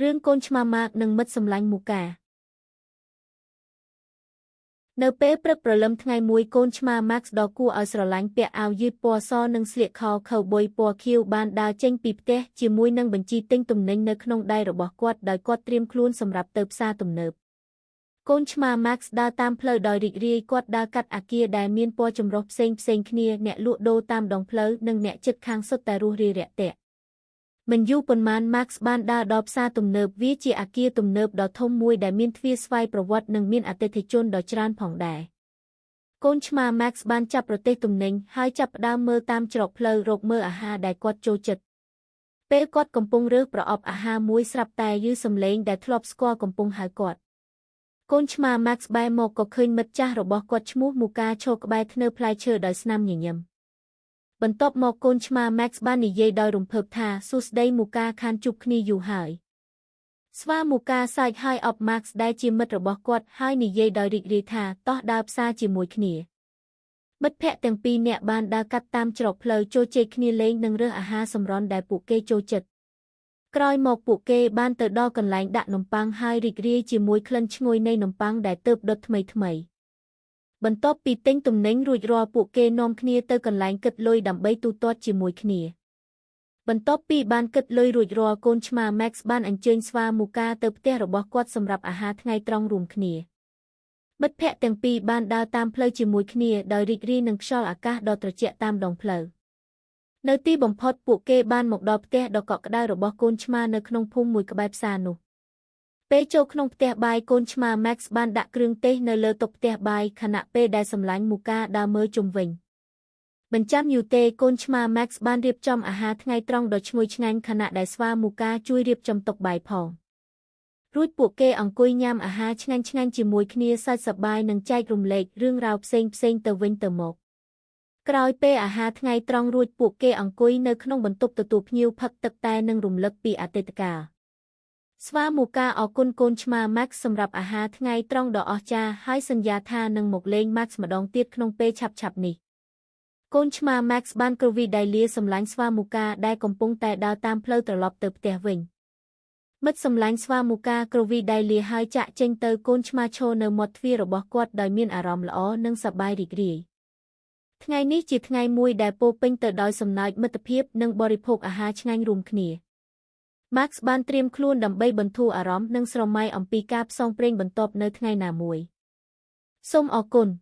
រឿងកូនឆ្មាម៉ាកនិងមិត្តសម្លាញ់មូកានៅពេលព្រឹកព្រលឹមថ្ងៃមួយកូនឆ្មាម៉ាក់ដ៏គួរឲ្យស្រឡាញ់ពាក់អាវយឺតពណ៌សនិងស្លៀកខោខូវប៊ុយពណ៌ខៀវបានដើរចេញពីផ្ទះជាមួយនឹងបញ្ជីទិញទំនិញនៅក្នុងដៃរបស់គាត់ដោយគាត់ត្រៀមខ្លួនសម្រាប់ទៅផ្សារទំនើបកូនឆ្មាម៉ាក់ដើរតាមផ្លូវដោយរីករាយគាត់ដើរកាត់អាគារដែលមានពណ៌ចម្រុះផ្សេងៗគ្នាអ្នកលក់ដូរតាមដងផ្លូវនិងអ្នកជិតខាងសុទ្ធតែរួសរាយរាក់ទាក់មិនយូរប៉ុន្មានម៉ាក់បានដើរដល់ផ្សារទំនើបវាជាអាគារទំនើបដ៏ធំមួយដែលមានទ្វារស្វ័យប្រវត្តិនិងមានអតិថិជនដ៏ច្រើនផងដែរកូនឆ្មាម៉ាក់បានចាប់ប្រទេសទំនិញហើយចាប់ផ្ដើមមើលតាមច្រកផ្លូវរកមើលអាហារដែលគាត់ចូលចិត្តពេលគាត់កំពុងរើសប្រអប់អាហារមួយស្រាប់តែឮសំឡេងដែលធ្លាប់ស្គាល់កំពុងហៅគាត់កូនឆ្មាម៉ាក់បែរមកក៏ឃើញមិត្តចាស់របស់គាត់ឈ្មោះមូកាឈរក្បែរធ្នើផ្លែឈើដោយស្នាមញញឹមបន្ទាប់មកកូនឆ្មាម៉ាក់បាននិយាយដោយរំភើបថាសួស្តីមូកាខានជួបគ្នាយូរហើយស្វាមូកាសើចហើយអបម៉ាក់ដែលជាមិត្តរបស់គាត់ហើយនិយាយដោយរីករាយថាតោះដើរផ្សារជាមួយគ្នាមិត្តភក្តិទាំងពីរនាក់បានដើរកាត់តាមច្រកផ្លូវចូលជែកគ្នាលេងនិងរើសអាហារសម្រន់ដែលពួកគេចូលចិត្តក្រោយមកពួកគេបានទៅដល់កន្លែងដាក់នំប៉័ងហើយរីករាយជាមួយក្លិនឈ្ងុយនៃនំប៉័ងដែលទើបដុតថ្មីៗបន្ទាប់ពីទិញទំនិញរួចរាល់ពួកគេនាំគ្នាទៅកន្លែងគិតលុយដើម្បីទូទាត់ជាមួយគ្នាបន្ទាប់ពីបានគិតលុយរួចរាល់កូនឆ្មាម៉ាក់បានអញ្ជើញស្វាមូកាទៅផ្ទះរបស់គាត់សម្រាប់អាហារថ្ងៃត្រង់រួមគ្នាមិត្តភក្តិទាំងពីរបានដើរតាមផ្លូវជាមួយគ្នាដោយរីករាយនឹងខ្យល់អាកាសដ៏ត្រជាក់តាមដងផ្លូវនៅទីបំផុតពួកគេបានមកដល់ផ្ទះដ៏កក់ក្ដៅរបស់កូនឆ្មានៅក្នុងភូមិមួយក្បែរផ្សារនោះពេលចូលក្នុងផ្ទះបាយកូនឆ្មាម៉ាក់បានដាក់គ្រឿងទេសនៅលើតុផ្ទះបាយខណៈពេលដែលសម្លាញ់មូកាដើរមើលជុំវិញមិនចាំយូរទេកូនឆ្មាម៉ាក់បានរៀបចំអាហារថ្ងៃត្រង់ដ៏ឈ្ងុយឆ្ងាញ់ខណៈដែលស្វាមូកាជួយរៀបចំតុបាយផងរួចពួកគេអង្គុយញ៉ាំអាហារឆ្ងាញ់ៗជាមួយគ្នាសើចសប្បាយនិងចែករំលែករឿងរ៉ាវផ្សេងៗទៅវិញទៅមកក្រោយពេលអាហារថ្ងៃត្រង់រួចពួកគេអង្គុយនៅក្នុងបន្ទប់ទទួលភ្ញៀវផឹកទឹកតែនិងរំលឹកពីអតីតកាលស្វាមូកាអរគុណកូនឆ្មាម៉ាក់សម្រាប់អាហារថ្ងៃត្រង់ដ៏អស្ចារ្យហើយសន្យាថានឹងមកលេងម៉ាក់ម្ដងទៀតក្នុងពេលឆាប់ៗនេះកូនឆ្មាម៉ាក់បានគ្រវីដៃលាសម្លាញ់ស្វាមូកាដែលកំពុងតែដើរតាមផ្លូវត្រឡប់ទៅផ្ទះវិញមិត្តសម្លាញ់ស្វាមូកាគ្រវីដៃលាហើយចាក់ចេញទៅកូនឆ្មាឈរនៅមាត់ទ្វាររបស់គាត់ដោយមានអារម្មណ៍ល្អនិងសប្បាយរីករាយថ្ងៃនេះជាថ្ងៃមួយដែលពោពេញទៅដោយសំណើចមិត្តភាពនិងបរិភោគអាហារឆ្ងាញ់រួមគ្នាម៉ាក់បានត្រៀមខ្លួនដើម្បីបន្ធូរអារម្មណ៍និងស្រមៃអំពីការផ្សងព្រេងបន្ទាប់នៅថ្ងៃណាមួយសូមអរគុណ។